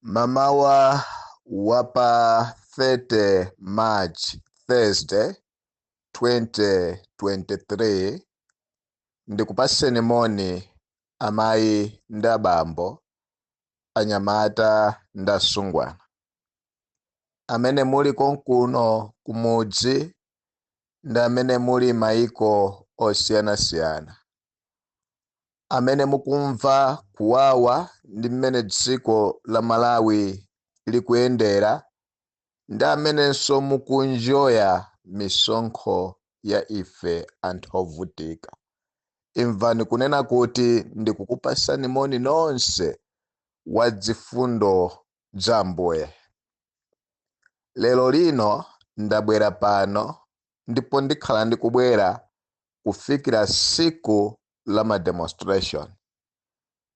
Mamawa wa pa 30 March, Thursday 2023, ndikupaseni moni amayi ndi abambo, anyamata ndi asungwana amene muli konkuno kumudzi ndi amene muli maiko osiyanasiyana, amene mukumva kuwawa ndi mmene dziko la Malawi likuyendera ndi amenenso mukunjoya misonkho ya ife anthu ovutika. Imvani kunena kuti ndikukupasani moni nonse wa zifundo za Ambuye. Lero lino ndabwera pano ndipo ndikhala ndikubwera kufikira siku la ma demonstration.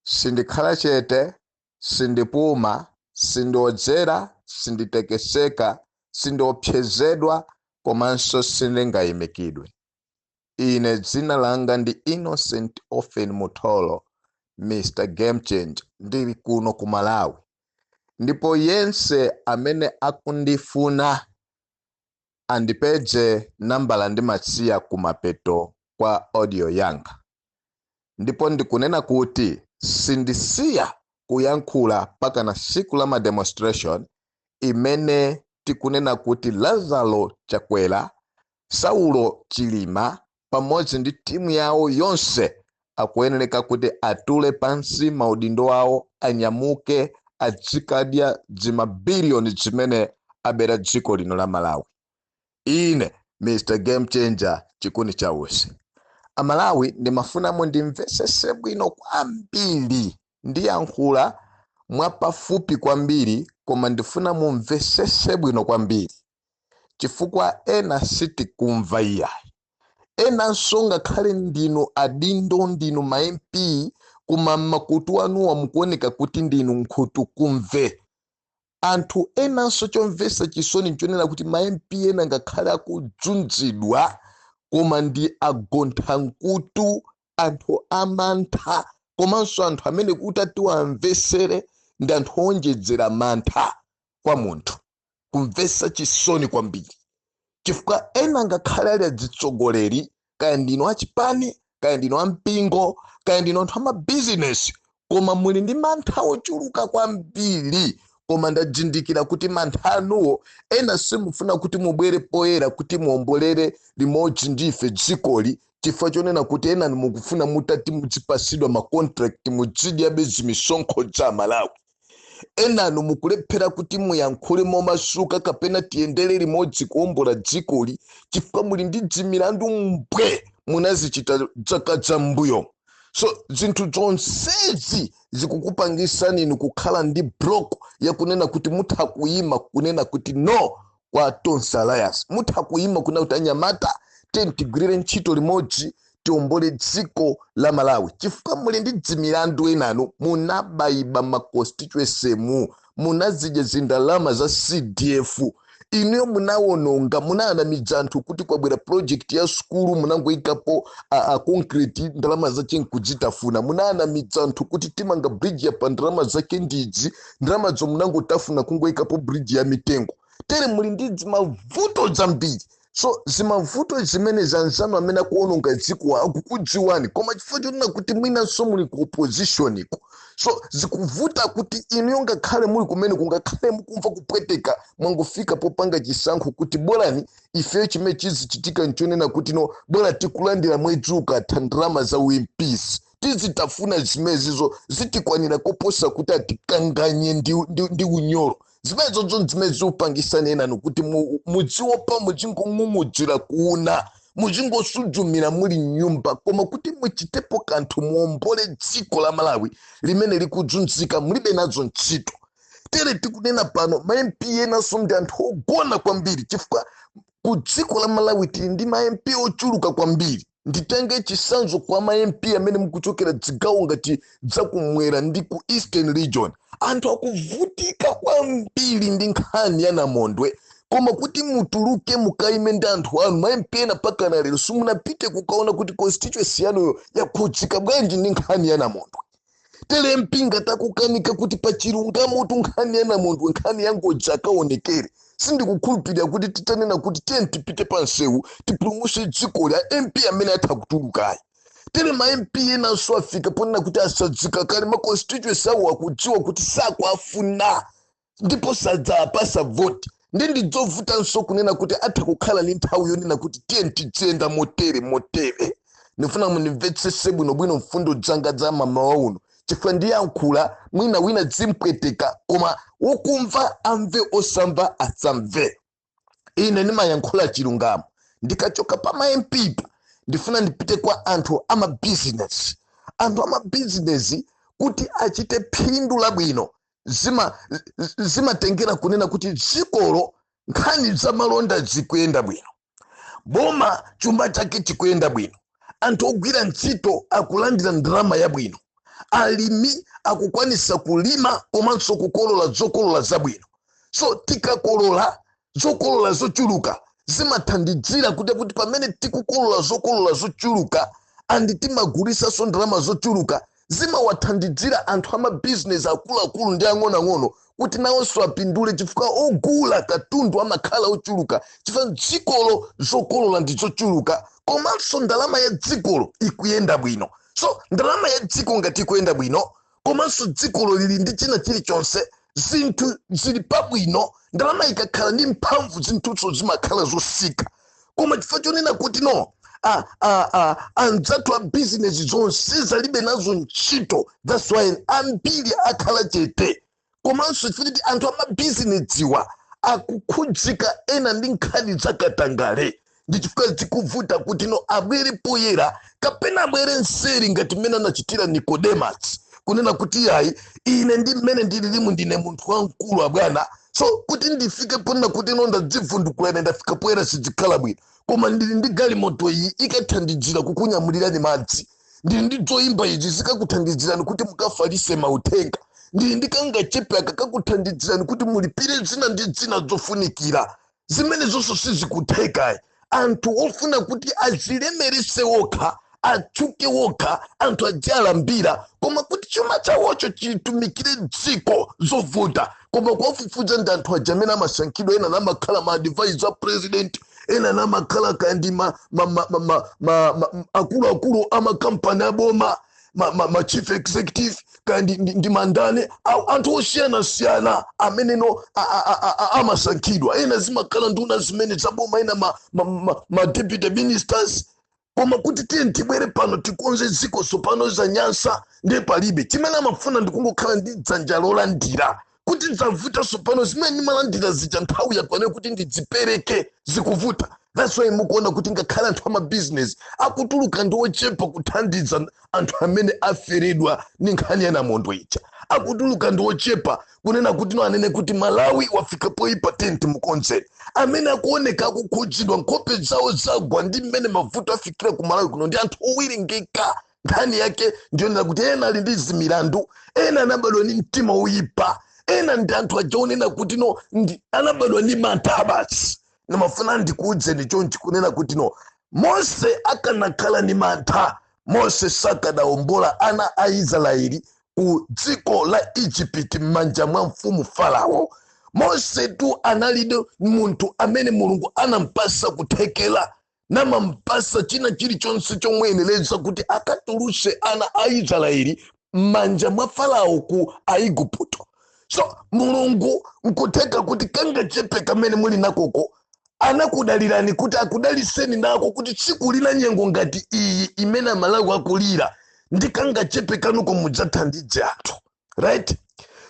Sindikhala chete, sindipuma, sindiodzera, sinditekeseka, sindiopsezedwa komanso sindingayimikidwe. Ine dzina langa ndi Innocent Orphan Mutholo, Mr Game Changer, ndili kuno ku Malawi. Ndipo yense amene akundifuna andipeze, nambala ndimasiya kumapeto kwa audio yanga. Ndipo ndikunena kuti sindisiya kuyankhula pakana siku la ma demonstration imene tikunena kuti Lazaro Chakwera, Saulo Chilima pamodzi ndi timu yawo yonse akuyenereka kuti atule pansi maudindo awo, anyamuke, adzikadya zimabiliyoni zimene abera dziko lino la Malawi. Ine Mr Game Changer, chikuni cha usi. Amalawi, ndimafunamo ndimvesese bwino kwambiri. Ndiyankhula mwapafupi kwambiri, koma ndifuna mumvesese bwino kwambiri, chifukwa ena sitikumva iyayi. Enanso ngakhale ndinu adindo, ndinu ma MP, koma makutu anuwa mukuoneka kuti ndinu nkhutu kumve. Anthu enanso, chomvetsa chisoni nchonena kuti ma MP ena ngakhale akudzunzidwa, koma ndi agonthamkutu, anthu amantha, komanso anthu amene kuti atiwamvesere ndi anthu owonjezera mantha kwa munthu. Kumvetsa chisoni kwambiri, chifukwa ena ngakhale ali adzitsogoleri, kaya ndinu achipani, kaya ndinu ampingo, kaya ndinu anthu amabizinesi, koma muli ndi mantha ochuluka kwambiri. Koma ndadzindikira kuti mantha anuwo, ena simufuna kuti mubwere poyera kuti muombolere limodzi ndife dzikoli, chifukwa chonena kuti ena mukufuna mutati mudzipasidwa ma contract, muzidyabe zimisonkho za Malawi. Enanu mukulephera kuti muyankhule momasuka kapena tiyendere limodzi kuwombola dzikoli, chifukwa muli ndi dzimilandu mbwe munazichita zaka zam'mbuyo. So zinthu zonsezi zikukupangisani inu kukhala ndi block yakunena kuti mutha kuyima kunena kuti no kwa Tonse Alliance, mutha kuyima kunena kuti anyamata, tiye tigwirire ntchito limodzi, tiombole dziko la Malawi, chifukwa muli ndi dzimilandu. Enanu munabayiba ma constituency mu, munazidya zindalama za CDF. Inuyo munawononga, munanamiza anthu kuti kwabwera project ya sukulu, munangoyikapo a concrete, ndalama zake nkudzitafuna. Munanamiza anthu kuti timanga bridge ya pa, ndalama zake ndidzi, ndalamazo munangotafuna, kungoyikapo bridge ya mitengo. Tere muli ndi zimavuto zambiri. So zimavuto zimene zanzanu amene akuononga dziko akukudziwani, koma chifukwa chonena kuti mwinanso muli ku opposition iko, so zikuvuta kuti inuyo ngakhale muli kumene, kungakhale mukumva kupweteka, mwangofika popanga chisankho kuti bolani ifeyo chimene chizichitika nchonena kuti no, bola tikulandira mwezi ukatha ndalama za MPs, tizitafuna zimenezizo, zitikwanira koposa kuti atikanganye ndi unyolo. Zimenezozo zimene zikupangisani enanu kuti muziopa, muzingong'ung'udzira kuuna, muzingosuzumira muli nyumba, koma kuti muchitepo kanthu muombole dziko la Malawi limene likuzunzika, mulibe nazo ntchito. Tere tikunena pano, ma MP enanso ndi anthu ogona kwambiri, chifukwa ku dziko la Malawi tili ndi ma MP ochuluka kwambiri. Nditenge chisanzo kwa ma MP amene mukuchokera zigawo ngati zakumwera ndi ku Eastern Region. Anthu akuvutika kwambiri ndi nkhani ya namondwe, koma kuti mutuluke mukayime ndi anthu anu, ma MP ena pakana lero simunapite kukaona kuti constituency yanuyo yakhudzika bwanji ndi nkhani ya namondwe. Tere MP ngati akukanika kuti pachilungamo tu nkhani ya Namondwe, nkhani ya ngozi akaonekere, sindikukhulupirira kuti titanena kuti tiye tipite pa msewu tipulumuse dziko la MP amene atha kutulukayi. Tere ma MP enanso afika ponena kuti asadzika kale ma constituency awo, akudziwa kuti sakuafuna ndipo sadzapasa voti. Ndidzovutanso kunena kuti atha kukhala ndi nthawi yonena kuti tiye tiziyenda motere motere. Ndifuna mundimvetsese bwinobwino mfundo zanga za mamawa uno, chifukwa ndiyankhula mwina wina zimpweteka, koma wokumva amve, osamva asamve. Ine ndimayankhula chilungamo. Ndikachoka pa ma MP pa, ndifuna ndipite kwa anthu amabizinesi. Anthu amabizinesi kuti achite phindu labwino zimatengera kunena kuti dzikolo nkhani za malonda zikuyenda bwino, boma chuma chake chikuyenda bwino, anthu ogwira ntchito akulandira ndalama yabwino, alimi akukwanisa kulima komanso kukolola zokolola zabwino. So tikakolola zokolola zochuluka, zimathandizira kuti pamene tikukolola zokolola zochuluka and timagulisanso ndalama zochuluka, zimawathandizira anthu amabizinesi akuluakulu ndi ang'onoang'ono kuti nawonso apindule, chifukwa ogula katundu amakhala ochuluka, chifukwa dzikolo zokolola ndi zochuluka komanso ndalama ya dzikolo ikuyenda bwino. So ndalama ya dziko ngati ikuyenda bwino komanso dzikolo lili ndi china chilichonse, zinthu zili pabwino, ndalama ikakhala ndi mphamvu zinthuzo zimakhala zosika. Koma chifukwa chonena kuti no anzathu a bizinesi zonse zalibe nazo ntchito, that's why ambiri akhala chete. Komanso chifukwa choti anthu amabizinesiwa akukhudzika ena ndi nkhani zakatangale, ndi chifukwa zikuvuta kuti no abwere poyera kapena abwere mseri ngati mmene anachitira Nicodemus, kunena kuti yayi, ine ndi mmene ndililimu ndine munthu wamkulu abwana, so kuti ndifike ponena kuti no ndadzivundukula, ine ndafika poyera, sizikhala bwino, koma ndili ndi galimoto iyi ikathandizira kukunyamulirani madzi, ndili ndi zoyimba izi zikakuthandizirani kuti mukafalise mauthenga, ndili ndi kangachepe aka kakuthandizirani kuti mulipire zina ndi zina zofunikira. Zimene zonso sizikutheka. Anthu ofuna kuti azilemerese wokha, atchuke wokha, anthu ajialambira, koma kuti chuma chawocho chitumikire dziko zovuta. Koma kuwafufuza ndi anthu aja amene amasankhidwa, ena namakhala ma advisor president, ena namakhala kandi ma akuluakulu amakampani aboma, ma chief executive, kandi ndi mandane, anthu osiyanasiyana amene no amasankhidwa. Ena zimakhala nduna zimene zaboma, ena ma deputy ministers. Koma kuti tiye tibwere pano tikonze dziko sopano za nyansa, ndiye palibe. Chimene amafuna ndikungokhala ndi dzanja lolandira. Kuti zavuta sopano, zimene ndimalandira zija nthawi yakwana kuti ndidzipereke, zikuvuta. That's why mukuona kuti ngakhale anthu amabizinesi akutuluka ndi ochepa kuthandiza anthu amene aferedwa ndi nkhani ya namondwe ija. Akutuluka ndi ochepa kunena kuti no anene kuti Malawi wafika poipa, tenti mukonzeni. Amene akuoneka akukhudzidwa, nkhope zawo zagwa ndi mmene mavuto afikira ku Malawi kuno, ndi anthu owerengeka. Nkhani yake ndiyonena kuti ena ali ndi zimilandu, ena anabadwa ndi mtima woyipa, ena ndi anthu aja onena kuti no ndi anabadwa ndi mantha basi. Ndimafuna ndikuudzeni chonchi kunena kuti no Mose akanakhala ndi mantha, Mose sakanawombola ana a Israeli ku dziko la Igupti m'manja mwa mfumu Farao. Mose tu analibe munthu amene Mulungu anampasa kuthekera, namampasa china chilichonse chomwenereza kuti akatuluse ana a Israeli m'manja mwa Farao ku Aigupto. So Mulungu nkutheka kuti kangachepe kamene muli nakoko anakudalirani kuti akudaliseni nako, kuti tsiku lina nyengo ngati iyi imene Amalawi akulira, ndi kangachepe kanuko mudzathandize anthu, right?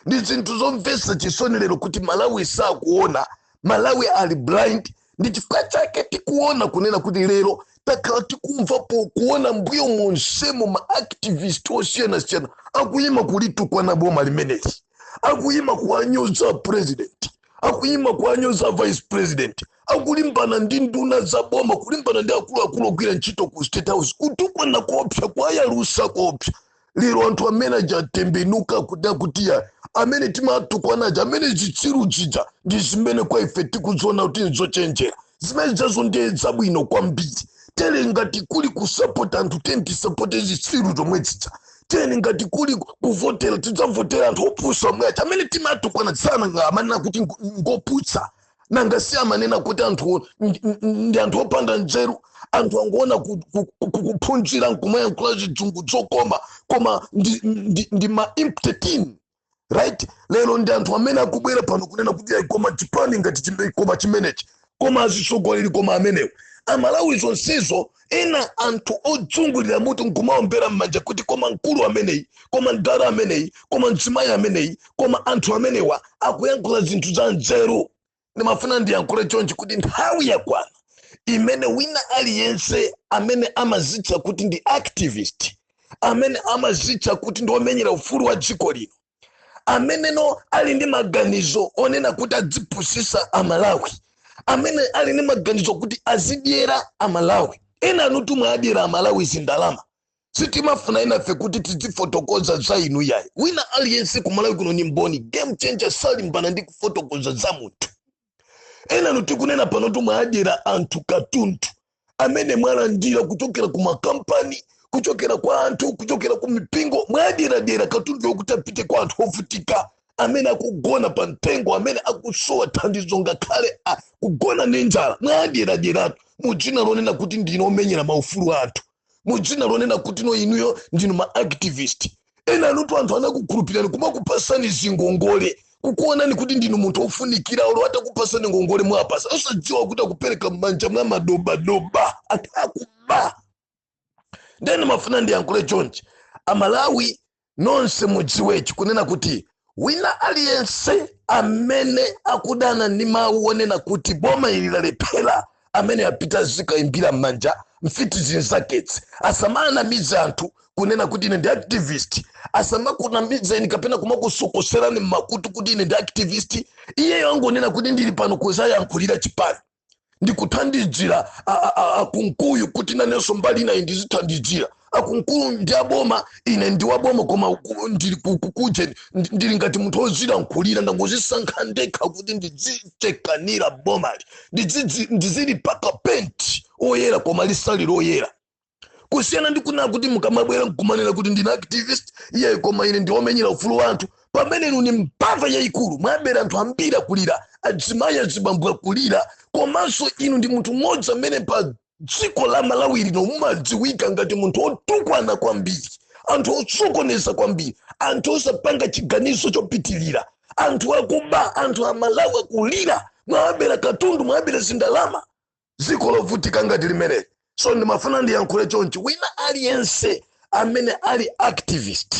Ndi zinthu zomvetsa chisoni lero kuti Malawi sakuona, Malawi ali blind. Ndi chifukwa chake tikuona kunena kuti lero takhala tikumva po kuona mbuyo monsemo ma activist osiyanasiyana akuyima kulitukwana boma limeneli, akuyima kuwanyoza president, akuyima kuwanyoza vice president, akulimbana ndi nduna za boma, kulimbana ndi akuluakulu ogwira ntchito ku State House, kutukwana kopsa, kwayalusa kopsa. Lero anthu amene ajatembenuka kuda kutiya amene timatukwanaja, amene zitsiru zija, ndi zimene kwa ife tikuziona kuti nzochenjera, zimene zazo ndiye zabwino kwambiri. Tere ngati kuli kusapota anthu, tiye tisapote zitsiru zomwe zija. Tiyeni, ngati kuli kuvotera, tidzavotera anthu opusa omwecha amene timatukwana sana, nga amanena kuti ngoputsa. Nanga si amanena kuti anthu ndi anthu opanda nzeru, anthu angoona kuphunzira nkumayankhula zidzungu zokoma, koma ndi ma empty tin, right? Lero ndi anthu amene akubwera pano kunena kuti, "Ayi, koma chipani ngati koma chimenechi, koma azitsogoleri, koma amenewo." Amalawi, zonsezo ena anthu odzungulira mutu nkumaombera m'manja kuti koma mkulu ameneyi, koma mdala ameneyi, koma mzimayi ameneyi, koma anthu amenewa akuyankhula zinthu za nzeru. Ndimafuna ndiyankhule chonchi kuti nthawi yakwana imene wina aliyense amene amazitcha kuti ndi activist, amene amazitcha kuti ndi omenyera ufulu wa dziko lino, ameneno ali ndi maganizo onena kuti adziphunzitsa Amalawi, amene ali ndi maganizo kuti azidyera Amalawi, ena anutu mwadyera Amalawi zindalama. Sitimafuna inafe kuti tizifotokoza za inu, yayi. Wina aliyense kumalawi kuno ni mboni, Game Changer salimbana ndi kufotokoza za munthu. Ena anu tikunena pano tumwadyera anthu katundu amene mwalandira kuchokera ku makampani, kuchokera kwa anthu, kuchokera ku mipingo. Mwadyeradyera katundu yokuti apite kwa anthu ovutika amene akugona pa mtengo, amene akusowa thandizo, ngakhale kugona ndi njala. Mwadyeradyeratu mu dzina lonena kuti ndinu omenyera maufulu anthu, mu dzina lonena kuti no, inuyo ndinu ma activist. Ena anutu anthu anakukhulupirani, kumakupasani zingongole, kukuonani kuti ndinu munthu ofunikira. Olo atakupasani ngongole mwapasa, osadziwa kuti akupereka m'manja mwa madobadoba, anthu akuba. Ndeni mafuna ndiyankhule chonchi, Amalawi nonse mudziwechi kunena kuti wina aliyense amene akudana ndi mawu onena kuti boma ili lalephera, amene apita zikaimbira m'manja mfiti zinzaketsi, asamanamize anthu kunena kuti ine ndi activist. Asamakunamizeni kapena kumakusokoserani mmakutu kuti ine ndi activist. Iyeyo angonena kuti ndili pano kuzayankhulira chipani, ndikuthandizira akunkuyu kuti nanenso mbali inayi ndizithandizira akunkuyu. Ndi aboma, ine ndi waboma, koma ndili kuje, ndili ngati munthu ozilankhulira. Ndangozisankha ndekha kuti ndizichekanira bomali, ndizilipaka penti oyera koma lisali loyera, kusiyana ndi kunena kuti mukamabwera nkumanena kuti ndine activist iye, koma ine ndiomenyera ufulu wa anthu, pamene inu ni mbava yayikulu. Mwabera anthu ambiri akulira, adzimayi, azibambo akulira. Komanso inu ndi munthu mmodzi amene pa dziko la Malawi lino mumadziwika ngati munthu otukwana kwambiri, anthu osokoneza kwambiri, anthu osapanga chiganizo chopitilira, anthu akuba. Anthu Amalawi akulira, mwabera katundu, mwabera zindalama, dziko lovutika ngati limeneli. So ndimafuna ndiyankhule chonchi, wina aliyense amene ali activist,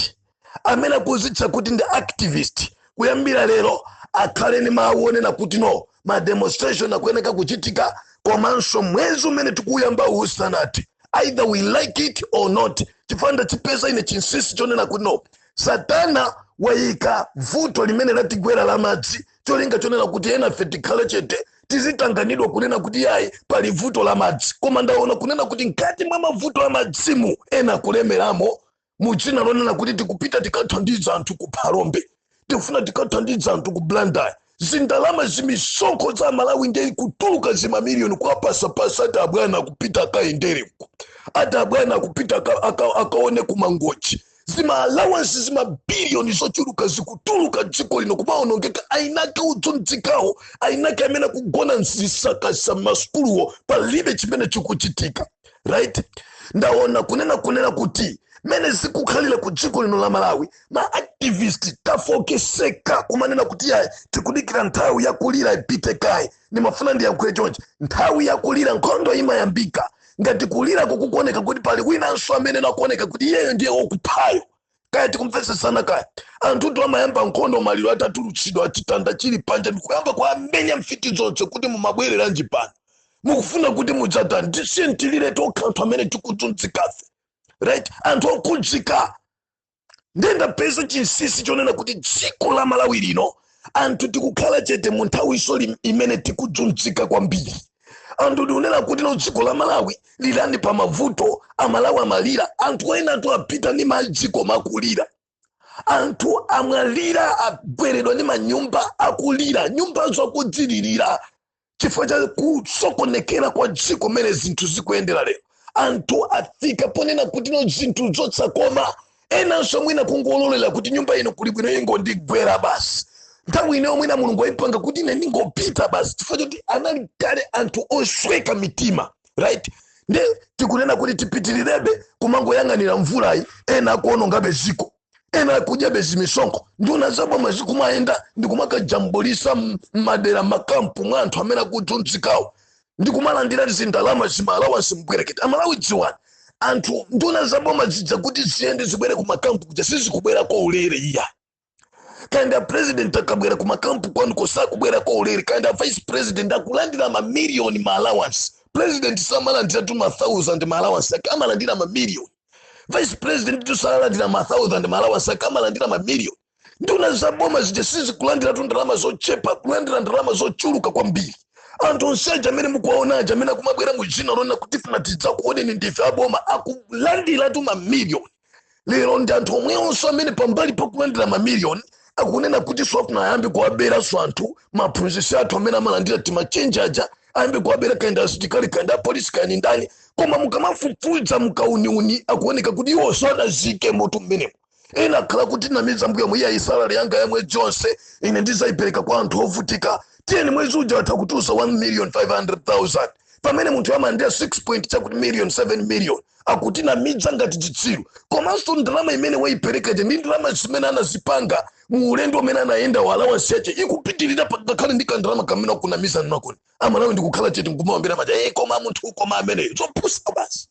amene akuzitcha kuti ndi activist, kuyambira lero akhale ni mawu onena kuti no, ma demonstration akuyeneka kuchitika. Komanso mwezi umene tikuyamba usanati, either we like it or not, chifukwa chipeza ine chinsinsi chonena kuti no, Satana wayika vuto limene latigwera la madzi, cholinga chonena kuti ena fe tikhale chete, tizitanganidwa kunena kuti yayi, pali vuto la madzi. Koma ndaona kunena kuti mkati mwa mavuto a madzimu ena kulemeramo mudzina lonena kuti tikupita tikathandiza anthu ku Phalombe, tikufuna tikathandiza anthu ku Blantyre. Zindalama, zimisonkho za Malawi ndiye kutuluka zimamiliyoni kuwapasapasa, ati abwana akupita akayendere uko, ati abwana akupita akaone kumangochi. Zima allowance, zimabiliyoni zochuluka zikutuluka dziko lino kumaonongeka. Ainake udzunzikawo, ainake amene akugona mzisakasa masukuluwo, palibe chimene chikuchitika, right? Ndaona kunena kuti mene zikukhalira ku dziko lino la Malawi, ma activist tafokeseka kumanena kuti yayi, tikudikira nthawi yakulira ipite kaye. Ndimafuna ndiyankhule chonchi, nthawi yakulira nkhondo imayambika ngati kulirako kukuoneka kuti pali winanso amene nakuoneka kuti iyeyo ndiye wokuphayo. Kaya tikumvetsesana? Kaya anthutu amayamba nkhondo maliro atatulutsidwa, chitanda chili panja, ndikuyamba kuamenya mfiti zonse kuti mumabwereranji pano, mukufuna kuti mudzatani? Tisiye tilire tokha anthu amene tikudzunzikafe, right? Anthu okhudzika. Ndiye ndapeza chinsinsi chonena kuti dziko la Malawi lino anthu tikukhala chete mu nthawinso imene tikudzunzika kwambiri. Anthu tikunena kuti no, dziko la Malawi lilani pa mavuto, Amalawi amalira, anthu ena anthu apita ndi madziko makulira, anthu amwalira, agweredwa ndi manyumba, akulira, nyumbazo akudzilirira chifukwa cha kusokonekera kwa dziko mmene zinthu zikuyendera lero. Anthu afika ponena kuti no, zinthu zotsakoma. Enanso mwina kungololera kuti nyumba ino kuli bwino, ingondigwera basi. Nthawi ineyo mwina Mulungu ayipanga kuti ine ndingopita basi, chifukwa choti anali kale anthu osweka mitima, right? Nde tikunena kuti tipitirirabe kumangoyang'anira mvulayi, ena akuonongabe ziko, ena akudyabe zimisonkho. Nduna zaboma zikumayenda ndikumakajambulisa m'madera, makampu mwa anthu amene akudzunzikawo, ndikumalandira zindalama, zima allowance mbwerekete. Amalawi, dziwani, anthu, nduna zaboma zidza kuti ziyende, zibwere kumakampu kuja, sizikubwerako ulere iya. Kaya president akabwera kumakampu kwanu kosakubwerako ulere, kaya vice president akulandira mamiliyoni ma allowance. President samalandira tu ma thousand ma allowance ake, amalandira mamiliyoni. Vice president tusalandira ma thousand ma allowance ake, amalandira mamiliyoni. Nduna zaboma zija sizikulandira tu ndalama zochepa, kulandira ndalama zochuluka kwambiri. Anthu onseja amene mukuwaonaja, amene akumabwera mu dzina lona kuti funa tidzakuoneni, ndife aboma, akulandira tu mamiliyoni. Lero ndi anthu omwewonso amene pambali pakulandira mamiliyoni akunena kuti swafuna ayambe kuwaberanso anthu, maphunzitsi athu amene amalandira timachenji aja, ayambe kuwabera, kaya ndi asilikali, kaya ndi apolisi, kaya ndi ndani. Koma mukamafufuza mukauniuni, akuoneka kuti iwonso adazike moto mmenemo. Ena akhala kuti namiza mbuya muiya, salary yanga ya mwezi onse ine ndizayipereka kwa anthu ovutika. Tiyeni, mwezi uja atha kutusa 1 million 500,000, pamene munthu amalandira 6 point chakuti million, 7 million. Akuti namidza ngati chitsiru. Komanso ndalama imene wayipereka ija ndi ndalama zimene anazipanga mu ulendo umene anayenda wa allowance yache ikupitirira, ngakhale ndi kandalama kamene akunamiza nakoni. Amalawi ndikukhala chete, nkumawambira maja, "Eh, koma munthu, koma ameneyo." Zopusa basi.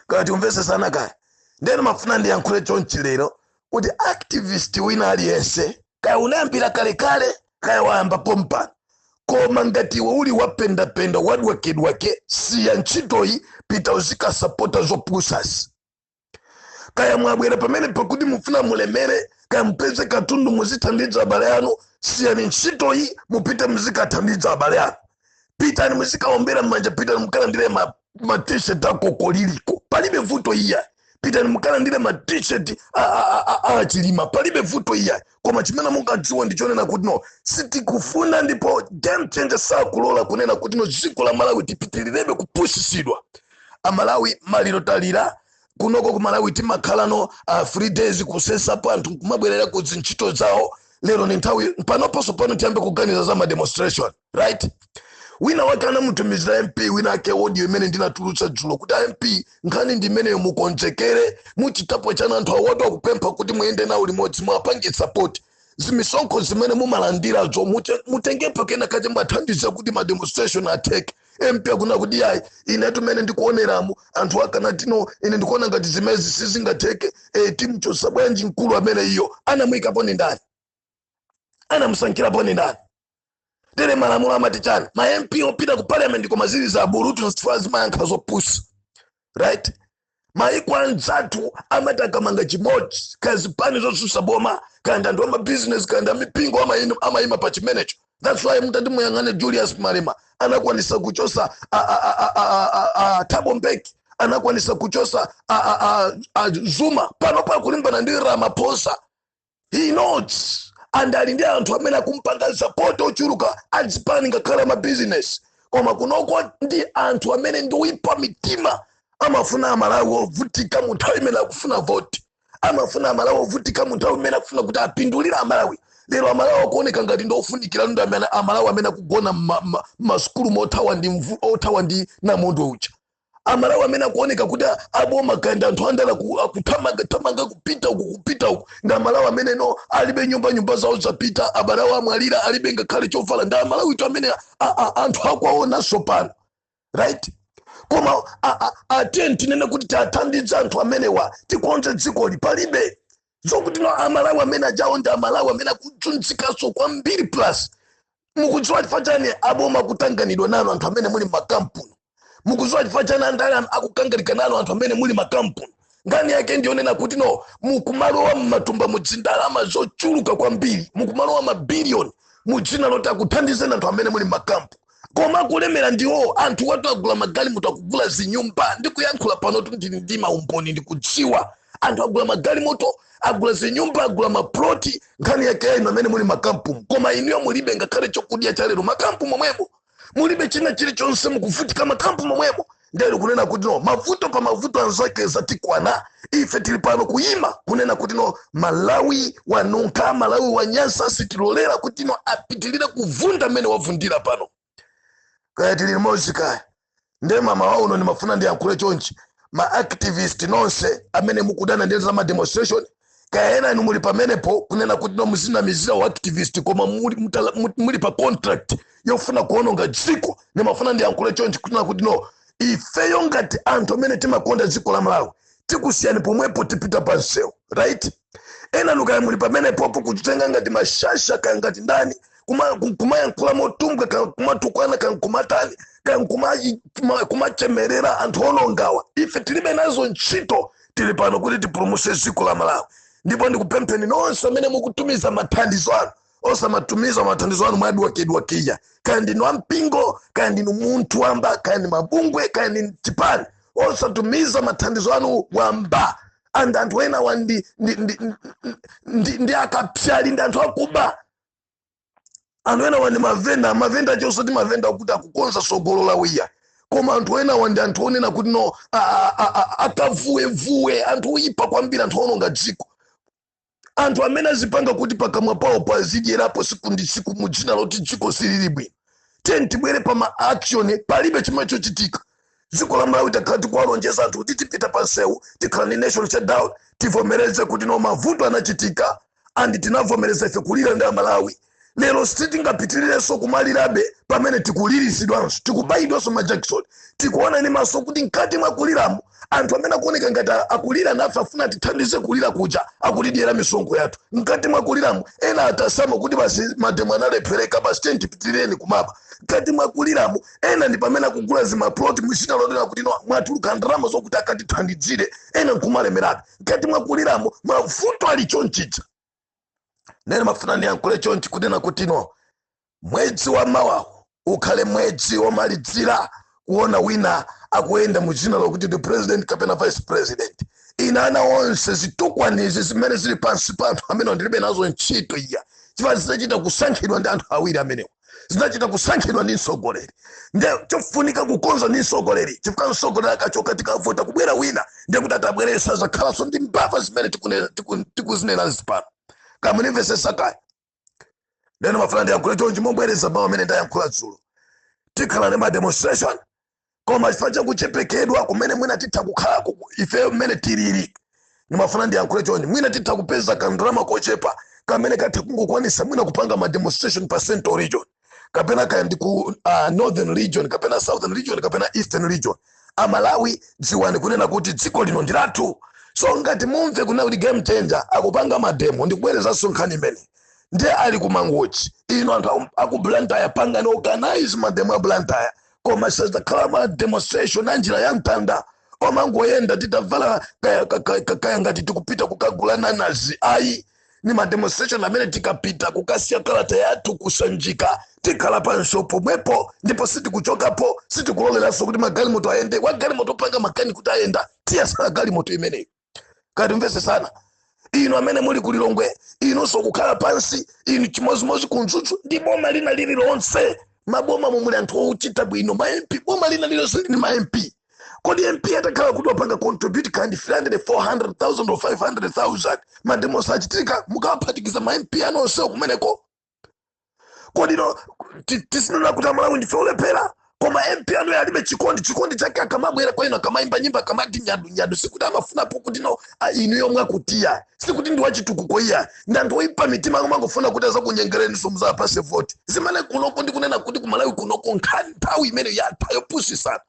Kati umvesesana kaya. Ndeno mafuna ndiyankhule chonchi lero kuti activist wina aliyense, kaya unayambira kalekale, kaya wayamba pompano, koma ngati iwe uli wapendapenda, wadwakedwake, siya ntchitoyi, pita uzikasapota zopusasi. Kaya mwabwera pamene pakuti mufuna mulemere, kaya mupeze katundu muzithandiza abale anu, siyani ntchitoyi, mupite muzikathandiza abale anu. Pitani muzikaombera m'manja, pitani mukalandire ma T-shirt akokoliliko, palibe vuto iya. Pitani mukalandire ma T-shirt a Chilima, palibe vuto iya. Koma chimene mungadziwa ndichonena kuti no, sitikufuna, ndipo Game Changer sakulola kunena kuti no, dziko la Malawi tipitirirebe kupusisidwa. Amalawi, maliro talira kunoko ku Malawi, timakhala no 3 days kusesapo, anthu kumabwerera ku zintchito zawo. Lero ni nthawi panoponso pano tiyambe kuganiza za ma demonstration, right? Wina wake anamutumizira MP wina ake audio imene ndinatulutsa dzulo kuti MP, nkhani ndi imeneyo, mukonzekere, muchitapo chana. Anthu awatu akupempha kuti muyende nawo limodzi, mwapange support. Zimisonkho zimene mumalandirazo mutengepo kena kache, mwathandiza kuti ma demonstration atheke. MP akuna kuti yayi, ine tumene ndikuoneramu anthu akanatino, ine ndikuona ngati zimezi sizingatheke. Timchosa bwanji mkulu amene iyo anamuyikapo ni ndani? Anamusankhirapo ni ndani? Tere malamulo amati chani? Ma MP opita ku parliament koma zili za burutu, zifukwa zimayankha zopusa, right? Maiko anzathu amati akamanga chimodzi, kaya zipani zosusa boma, kaya ndi anthu amabizinesi, kaya ndi amipingo, amayima pa chimenecho. That's why mutati muyang'ane, Julius Malema anakwanisa kuchosa Thabo Mbeki, anakwanisa kuchosa Zuma. Pano pakulimbana ndi Ramaphosa. He knows and ali ndi anthu amene akumpanga support ochuluka, azipani ngakhale amabizinesi. Koma kunoko ndi anthu amene ndi oyipa mitima, amafuna Amalawi ovutika mu nthawi imene akufuna voti, amafuna Amalawi ovutika mu nthawi imene akufuna kuti apindulire Amalawi. Lero Amalawi akuoneka ngati ndiofunikira ndi amene Amalawi amene akugona mmasukulu mothawa ndi othawa ndi namondwe uja. Amalawi amene akuoneka kuti aboma kaenda, anthu andala akuthamanga thamanga kupita uku, kupita uku, ndi Amalawi amene no alibe nyumba, nyumba zawo zapita, abale awo amwalira, alibe ngakhale chovala. Ndi Amalawi tu amene anthu akuwaonanso pano, right? Koma atiye tinene kuti tiathandize anthu amenewa, tikonze dzikoli. Palibe zokuti no, Amalawi amene ajawo ndi Amalawi amene akudzunzikanso kwambiri. Plus mukudziwa chifukwa chani aboma akutanganidwa nanu anthu amene muli makampuni? Mukudziwa chifukwa chani andale akukangalika nanu anthu amene muli makampuni? Nkhani yake ndionena kuti no, mukumalowa mmatumba mudzindalama zochuluka kwambiri, mukumalowa mabiliyoni mudzina loti akuthandizeni anthu amene muli makampu, koma kulemera ndiwo anthu watu agula magalimoto, akugula zinyumba. Ndikuyankhula pano ndili ndi maumboni, ndikudziwa anthu agula magalimoto, agula zinyumba, agula maploti. Nkhani yake yainu amene muli makampumu, koma inuyo mulibe ngakhale chokudya cha lero. Makampu momwemo mulibe china chilichonse, mukuvutika makampu momwemo. Ndeli kunena kuti no, mavuto pa mavuto anzake zatikwana. Ife tili pano kuyima kunena kuti no, Malawi wanunkha, Malawi wanyansa, sitilolera kuti no apitilire kuvunda mmene wavundira pano. Kaya tili limodzi kaya? Nde mama wa uno ndimafuna ndiyankhule chonchi: ma activist nonse amene mukudana ndi za ma demonstration, kaya ena inu muli pamenepo kunena kuti no, muzinamizira wa activist, koma muli pa contract yofuna kuononga dziko, ndimafuna ndiyankhule chonchi kunena kuti no, ifeyo ngati anthu amene timakonda dziko la Malawi tikusiyani pomwepo, tipita pa msewu, right? Ena nukaya muli pamenepopo kuchitenga ngati mashasha, kaya ngati ndani, kumayankhula motumbwa, kaya kumatukwana, kaya kumatani, kaya kumachemerera anthu onongawa, ife tilibe nazo ntchito. Tili pano kuti tipulumutse dziko la Malawi. Ndipo ndikupempheni nonse amene mukutumiza mathandizo anu, osamatumiza mathandizo anu mwadwakedwakiya. Kaya ndinu ampingo, kaya ndinu munthu wamba, kaya ndi mabungwe, kaya ndi chipani, osatumiza mathandizo anu wamba. And anthu ena wa ndi akapyali, ndi anthu akuba. Anthu ena wa ndi mavenda, mavenda chosati mavenda akuti akukonza sogolo la wiya, koma anthu ena wa ndi anthu onena kuti no, akavuwevuwe, anthu oyipa kwambiri, anthu ononga dziko, anthu amene azipanga kuti pakamwa pawo pazidyerapo siku ndi siku mu dzina loti dziko silili bwino. Tiye tibwere pa ma action. Palibe chimene chochitika. Dziko la Malawi takhala tikuwalonjeza anthu kuti tipita pa nsewu, tikhala ndi national shutdown, tivomereze kuti no, mavuto anachitika, and tinavomereza ife kulira ndi Amalawi. Lero sitingapitirirenso kumalirabe pamene tikulirisidwanso, tikubayidwanso majakisoni. Tikuona ni maso kuti mkati mwa kuliramo, anthu amene akuoneka ngati akulira nafe, afuna tithandize kulira kuja, akutidyera misonkho yathu. Mkati mwa kuliramo, ena atasama kuti basi, mademo analephereka, basi tiye tipitireni kumapa. Mkati mwa kuliramo, ena ndi pamene akugula zimaploti mwizina lonena kuti no, mwatuluka ndalama zokuti akatithandizire, ena nkumalemerabe. Mkati mwa kuliramo, mavuto ali chonchicha. Nene mafuna ndiyankhule chonchi kunena kuti no, mwezi wa mawawu ukhale mwezi womalizira kuona wina akuyenda mu dzina lokuti ndi president kapena vice president. Ina ana onse zitukwanizi zimene zili pansi pa anthu amene ndilibe nazo ntchito iya, chifukwa zinachita kusankhidwa ndi anthu awiri amenewo, zinachita kusankhidwa ndi mtsogoleri. Nde chofunika kukonza ndi mtsogoleri, chifukwa mtsogoleri akachoka, tikavota kubwera wina, ndiye kuti atabweresa zakhalanso ndi mbava zimene tikuzinena zipano. Kamunimvesesa kaya? Lero mafuna ndiyankhule chonchi mobwereza mawu amene ndayankhula dzulo: tikhala ndi ma demonstration, koma chifukwa chakuchepekedwa kumene mwina titha kukhalako ife mmene tilili, ndimafuna ndiyankhule chonchi: mwina titha kupeza kandalama kochepa kamene katha kungokwanisa mwina kupanga ma demonstration pa Central Region, kapena kaya ndi ku Northern Region, kapena Southern Region, kapena Eastern Region. Amalawi, dziwani kunena kuti dziko lino ndi lathu. So ngati mumve kunena kuti Game Changer akupanga mademo, ndikubwerezanso nkhani imene ndiye ali ku Mangochi, ino anthu aku Blantyre, pangani organize mademo a Blantyre, koma sazakhala ma demonstration a njira ya mtanda omangoyenda titavala kaya, kaya, kaya ngati tikupita kukagula nanazi, ayi. Ni ma demonstration amene tikapita kukasiya kalata yathu kusanjika, tikhala panso pomwepo, ndipo sitikuchokapo. Sitikuloleranso kuti magalimoto ayende. Wagalimoto opanga makani kuti ayenda, tiyasala galimoto imeneyo. Kati mvese sana, inu amene muli kulilongwe, inunso kukhala pansi, inu chimozimozi ku Mzuzu ndi boma lina lililonse. Maboma mumuli anthu ochita bwino, ma MP. Boma lina lililonse lili ma MP. Kodi MP atakhala kuti wapanga contribute kandi 300, 400,000 or 500,000, mademos achitika mukawaphatikiza ma MP anonsewo kumeneko? Kodi no tisinena kuti Amalawi ndife olephera? Koma MP anu alibe chikondi. Chikondi chake akamabwera kwa inu, akamayimba nyimbo, akamati nyadu nyadu, sikuti amafunapo kuti no, inu yomwe akutiya, sikuti ndi wachitukuko iya. Ndi anthu oyipa mitima, amangofuna kuti azakunyengereniso muzapase voti. Zimene kunoko ndikunena kuti kumalawi kunoko nkhani nthawi imene yatha yopusisana.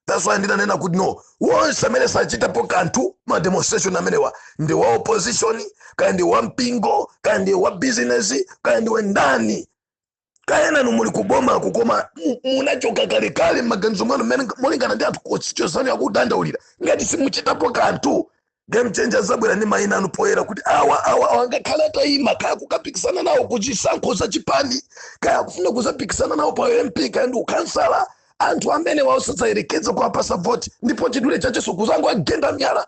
That's why ndinanena kuti no, wonse amene sachitapo kanthu ma demonstration amenewa, ndi wa opposition, kaya ndi wa mpingo, kaya ndi wa business, kaya ndi wendani, kaya nanu muli kuboma kukoma munachoka kalekale m'maganizo mwanu mmene molingana ndi anthu constitution yakudandaulira, ngati simuchitapo kanthu, Game Changer zabwera ndi mayina anu poyera kuti awa, awa, awa, ngakhale atayima kaya kukapikisana nawo kuchisankho za chipani, kaya kufuna kuzapikisana nawo pa MP, kaya ndi ukhansala, anthu amene waosadzayerekeza kuwapasa voti. Ndipo chidule chachenso kuzango agenda miyala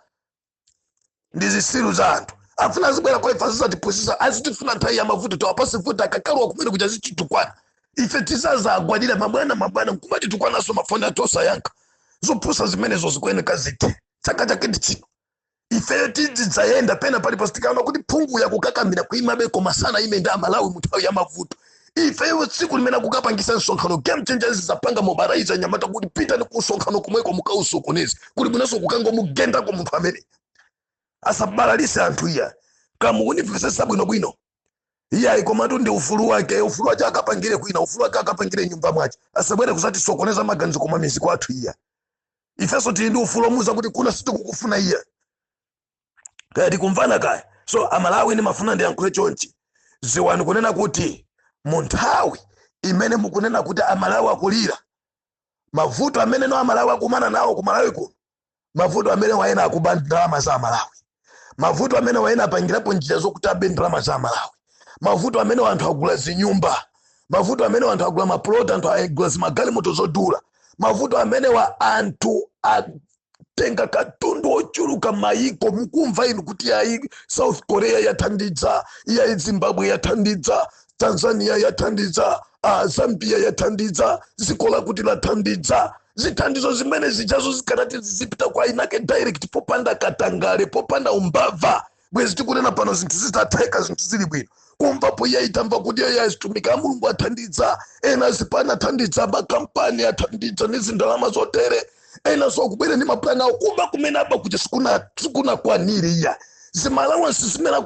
ndi zisilu za anthu afuna azibwera kwa ife, azizatiphunzitsa, azitifuna nthawi ya mavuto tiwapase voti. Akakalowa kumene kuja zichitukwana, ife tizazagwadira mabwana, mabwana nkumatitukwananso, mafoni athu osayankha. Zopusa zimenezo zikuyeneka zithe. Chaka chake ndi chino. Ifeyo tidzidzayenda pena paliponse tikaona kuti phungu yakukakamira kuimabe koma sanaime ndi Amalawi mu nthawi ya mavuto. Ifeyo tsiku limene akukapangisa msonkhano, Game Changers zapanga mobilize anyamata kuti pitani ku msonkhano komweko mukausokoneze. Kuli bwinonso kukangomugendako munthu amene asabalalise anthu iya. Kamukundimvetsetsa bwinobwino? Iyayi, komatu ndi ufulu wake. Ufulu wake akapangire kwina, ufulu wake akapangire nyumba mwache, asabwere kuzatisokoneza maganizo koma mizi kwathu iya. Ifenso tili ndi ufulu omuza kuti kuna sitikukufuna iya. Kaya tikumvana kaya? So Amalawi, ndimafuna ndiyankhule chonchi. Ziwani kunena kuti mu nthawi imene mukunena kuti Amalawi akulira mavuto amene no Amalawi akumana nawo ku Malawi kuno, mavuto amene wayena akuba ndalama za Amalawi, mavuto amene wayena apangirapo njira zokuti abe ndalama za Amalawi, mavuto amene anthu agula zinyumba, mavuto amene anthu agula maplot, anthu agula zimagalimoto zodula, mavuto amene wa anthu atenga katundu ochuluka mayiko. Mukumva inu kuti yayi, South Korea yathandiza, yayi, Zimbabwe yathandiza, Tanzania yathandiza, Zambia yathandiza, dziko lakuti lathandiza. Zithandizo zimene zichazo zikanati zizipita kwa inake direct, popanda katangale, popanda umbava, bwezi tikunena pano zinthu zitatheka, zinthu zili bwino. Kumvapo iye itamva kuti iye azitumika a Mulungu athandiza, ena azipani athandiza, makampani athandiza ndi zindalama zotere, ena so akubwera ndi mapulani awo. Kuba kumene aba kuti sikunakwanire iya. Zima allowance zimene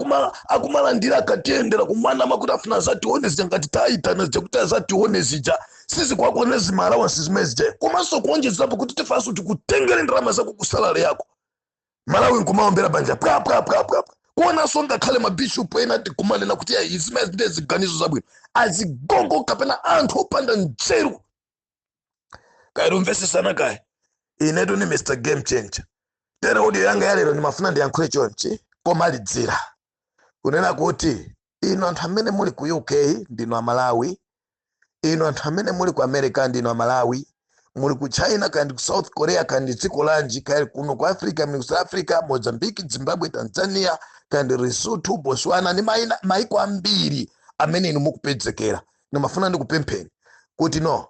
akumalandira akatiyendera kumwana kuti afuna azatione zija, ngati tayitana zija kuti azatione zija, sizikwakwana zima allowance zimene zija. Komanso kuonjezerapo kuti tifanso tikutengere ndalama zako ku salary yako. Malawi nkumaombera banja pwa pwa pwa pwa. Kuonanso ngakhale mabishopu ena tikumanena kuti ayi, zimene ndiye ziganizo zabwino, azigogo kapena anthu opanda nzeru. Kaya tumvesesana kaya? Inetu ni Mr Game Changer. Tere audio yanga yalero ndimafuna ndiyankhule chonchi komalidzira, kunena kuti inu anthu amene muli ku UK ndinu Amalawi, inu anthu amene muli ku America ndinu Amalawi, muli ku China kandi ku South Korea kandi dziko lanji, kaya kuno ku Africa, muli ku South Africa, Mozambique, Zimbabwe, Tanzania kandi Lesotho, Botswana ndi maiko ambiri amene inu mukupezekera, ndimafuna ndikupempheni kuti no,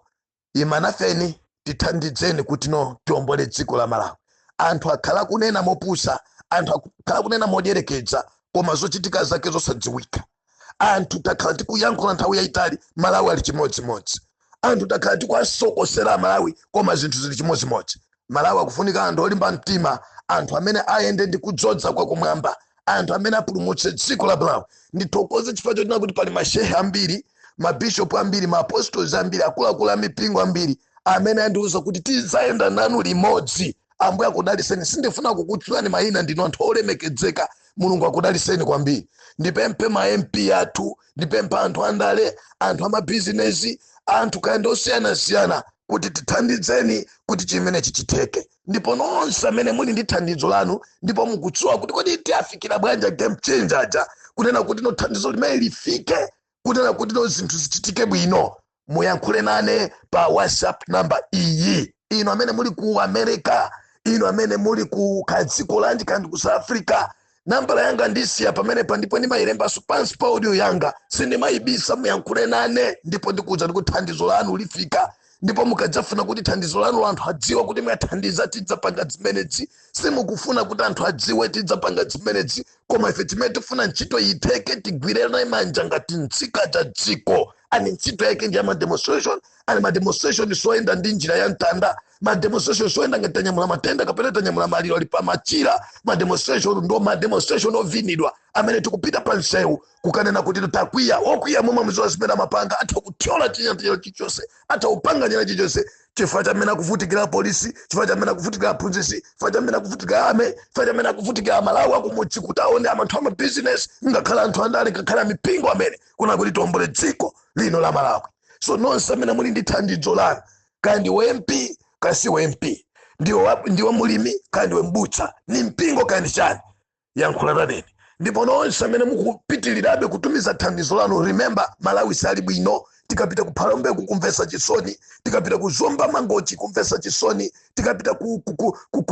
imanafeni, tithandidzeni kuti no, tiombole dziko la Malawi. Anthu akhala kunena mopusa, anthu akhala kunena modyerekedza, koma zochitika zake zosadziwika. Anthu takhala tikuyankhula nthawi yayitali, Malawi ali chimodzimodzi. Anthu takhala tikuwasokosera Malawi, koma zinthu zili chimodzimodzi. Malawi akufunika anthu olimba mtima, anthu amene ayende ndi kudzodza kwa kumwamba, anthu amene apulumutse dziko la Malawi. Ndithokoze chifukwa chotina kuti pali mashehe ambiri, mabishopu ambiri, maapostles ambiri, akuluakulu a mipingo ambiri amene andiuza kuti tizayenda nanu limodzi. Ambuye akudaliseni. Sindifuna kukutchulani mayina, ndinu anthu olemekezeka. Mulungu akudaliseni kwambiri. Ndipemphe ma MP athu, ndipemphe anthu andale, anthu amabizinesi, anthu kayenda osiyanasiyana kuti tithandizeni kuti chimenechi chitheke. Ndipo nonse amene muli ndi thandizo lanu ndipo mukudziwa kuti kodi tiafikira bwanji Game Changer aja, kunena kuti no, thandizo limene lifike, kunena kuti no, zinthu zichitike bwino, muyankhule nane pa WhatsApp number iyi. Inu amene muli ku America, inu amene muli ku kadziko lanji kandi ku South Africa, nambala yanga ndisiya pamenepa ndipo ndimayilembanso pansi pa audio yanga, sindimayibisa. Muyankhule nane ndipo ndikuwuza kuti thandizo lanu lifika. Ndipo mukadzafuna kuti thandizo lanu anthu adziwe kuti mwathandiza, tidzapanga zimenezi. Simukufuna kuti anthu adziwe, tidzapanga zimenezi. Koma ife chimene tifuna, ntchito itheke, tigwirane manja ngati nzika za dziko. Ani ntchito yake ndi ya mademonstration, ani mademonstration soyenda ndi njira ya mtanda, mademonstration soyenda ngati tanyamula matenda kapena tanyamula maliro ali pamachira. Mademonstration ndo mademonstration ovinidwa amene tikupita pa msewu kukanena kuti takwiya. Okwiya momwe muziwa zimene amapanga, atha kuthyola china chilichonse, atha kupanga china chilichonse, chifukwa chamene akuvutikira polisi, chifukwa chamene akuvutikira aphunzitsi, chifukwa chamene akuvutikira ame, chifukwa chamene akuvutikira Amalawi akumudzi, kuti aone anthu amabizinesi, ngakhale anthu andale, ngakhale amipingo amene kuna kuti tiombole dziko lino la Malawi. So nonse amene muli ndi thandizo lanu, kaya ndiwe MP kaya siwe MP, ndiwe mulimi kaya ndiwe mbutsa, ni mpingo kaya ndi chani, yankhula naneni. Ndipo nonse amene mukupitirirabe kutumiza thandizo lanu, remember, Malawi sali bwino. Tikapita ku Phalombeku, kumvesa chisoni. Tikapita ku Zomba, Mangochi, kumvesa chisoni. Tikapita ku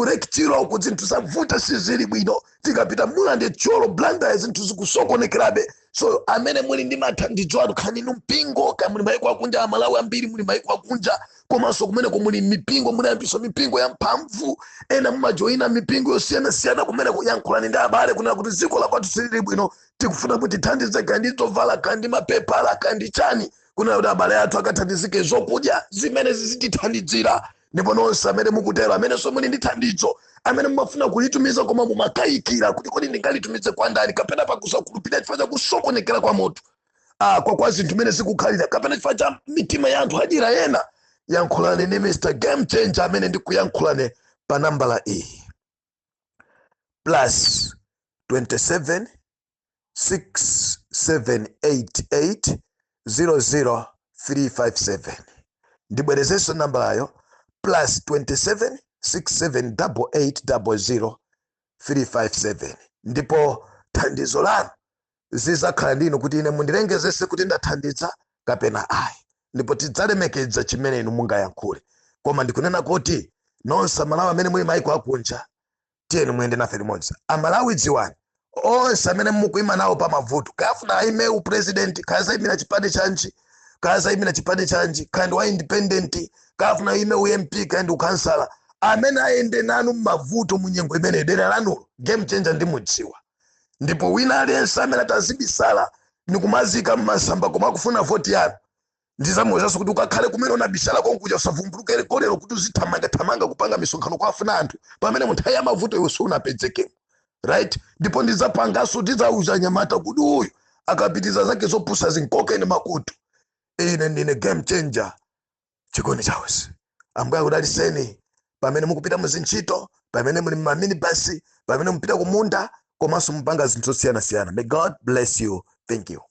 Lake Chilwa ku, zinthu zavuta, sizili bwino. Tikapita Mulanje, Thyolo, Blantyre, zinthu zikusokonekerabe. So amene muli ndi mathandizo anu, kaya inu mpingo, kaya muli maiko akunja, Amalawi ambiri muli maiko akunja, komanso kumeneko muli mipingo, munayambisa mipingo ya mphamvu, ena mumajoyina mipingo yosiyanasiyana kumene, kuyankhulani ndi abale kunena kuti dziko la kwathu silili bwino, tikufuna kuti thandize, kaya ndi zovala, kaya ndi mapepala, kaya ndi chani, kunena kuti abale athu akathandizike zokudya zimene zizitithandizira. Ndipo nonse amene mukutero, amenenso muli ndi thandizo, amene mumafuna kulitumiza koma mumakayikira kuti kodi ndingalitumize kwa ndani, kapena pakusakhulupirira chifukwa cha kusokonekera kwa munthu, kwa zinthu mene zikukhalira, kapena chifukwa cha mitima ya anthu adyera ena, yankhulani ndi Mr Game Changer amene ndikuyankhulani pa nambala iyi: +27 6788 00357. Ndibwerezenso nambalayo: +27 6788 00357. Ndipo thandizo lanu zizakhala ndinu kuti ine mundilengezese kuti ndathandiza kapena ayi, ndipo tidzalemekeza chimene inu mungayankhule. Koma ndikunena kuti nonse Amalawi amene muli maiko akunja, tiyeni muyende nafe limodzi. Amalawi, dziwani, onse amene mukuyima nawo pa mavuto, kayafuna aime upresident, kayazayimira chipani chanji, kayazayimira chipani chanji, kaya ndi wa independent, kayafuna aime uMP, kaya ndi ukhansala, amene ayende nanu mmavuto mu nyengo imene dera lanulo, Game Changer ndimudziwa. Ndipo wina aliyense amene atazibisala nikumazika mmasamba koma akufuna voti yanu, ndizamuwuzanso kuti ukakhale kumene unabisala konkuja, usavumbuluke kolero kuti uzithamanga thamanga kupanga misonkhano kwafuna anthu pamene munthawi ya mavuto iwe sunapezekemo, right? Ndipo ndidzapanganso, ndidzauza nyamata kuti uyu akapitiza zake zopusa, zinkokeni makutu. Ine ndine Game Changer Chikondi Chawesi. Ambuye akudaliseni pamene mukupita muzintchito, pamene muli mmaminibasi, pamene mupita kumunda, komanso mupanga zinthu zosiyanasiyana. May God bless you. Thank you.